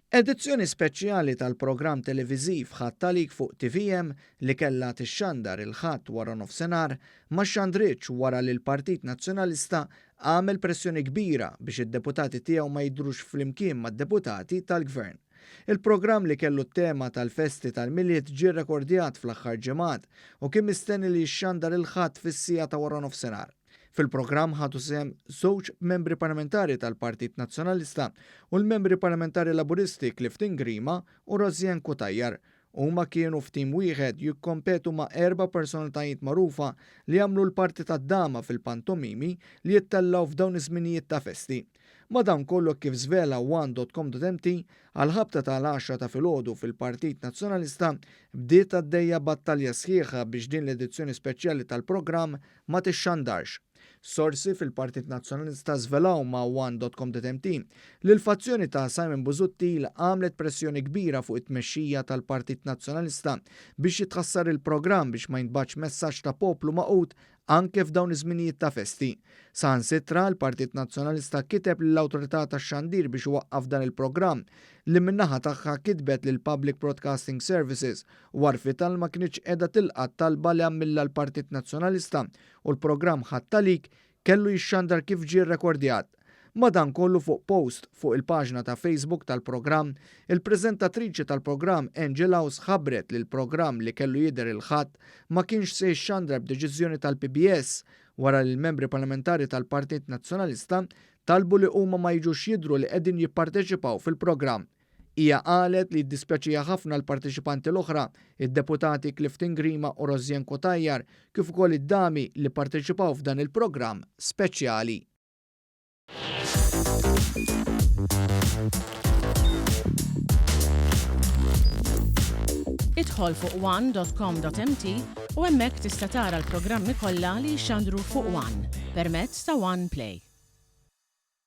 Edizzjoni speċjali tal-programm televiżiv Ħadd Għalik fuq tvm li kellha tixxandar il-Ħadd waranofsinhar ma xxandritx wara li l-Partit Nazzjonalista għamel pressjoni kbira biex id-deputati tiegħu ma jidhrux flimkien mad-deputati tal-Gvern. Il-programm li kellu t-tema tal-festi tal-Milied ġie rrekordjat fl-aħħar ġimgħat u kien mistenni li jixxandar il-Ħadd fis-siegħa ta' waranofsinhar. Fil-programm ħadu sehem żewġ membri parlamentari tal-Partit Nazzjonalista u l-membri parlamentari Laburisti Clifton Grima u Rosianne Cutajar. Huma kienu f'tim wieħed jikkompetu ma' erba' personalitajiet magħrufa li jagħmlu l-parti tad-dama fil-pantomimi li jittellgħu f'dawn iż-żminijiet ta' festi. Madankollu hekk kif żvela one.com.mt, għall-ħabta ta' l-għaxra ta' filgħodu fil-Partit Nazzjonalista bdiet għaddejja battalja sħiħa biex din l-edizzjoni speċjali tal-programm ma tixxandarx. Sorsi fil-Partit Nazzjonalista żvelaw ma' one.com.mt li l-fazzjoni ta' Simon Busuttil għamlet pressjoni kbira fuq it-tmexxija tal-Partit Nazzjonalista biex jitħassar il-programm biex ma jintbagħatx messaġġ ta' poplu magħqud anke f'dawn iż-żminijiet ta' festi. Saħansitra, l-Partit Nazzjonalista kiteb lill-Awtorità tax-Xandir biex iwaqqaf dan il-programm, li min-naħa tagħha kitbet lill-Public Broadcasting Services u għarfitha li ma kinitx qiegħda tilqa' t-talba li għamlilha l-Partit Nazzjonalista u l-programm Ħadd Għalik kellu jixxandar kif ġie rrekordjat. Madankollu fuq post fuq il-paġna ta' Facebook tal-programm, il-preżentatriċi tal-programm Angie Laus ħabbret li l-programm li kellu jidher il-Ħadd ma kienx se jixxandar b'deċiżjoni tal-PBS wara li l-membri parlamentari tal-Partit Nazzjonalista talbu li huma ma jiġux jidhru li qegħdin jipparteċipaw fil-programm. Hija qalet li jiddispjaċiha ħafna l-parteċipanti l-oħra, id-deputati Clifton Grima u Rosianne Cutajar, kif ukoll id-dami li pparteċipaw f'dan il-programm speċjali. Idħol fuq one.com.mt u hemmhekk tista' tara l-programmi kollha li jixxandru fuq One permezz ta' One Play.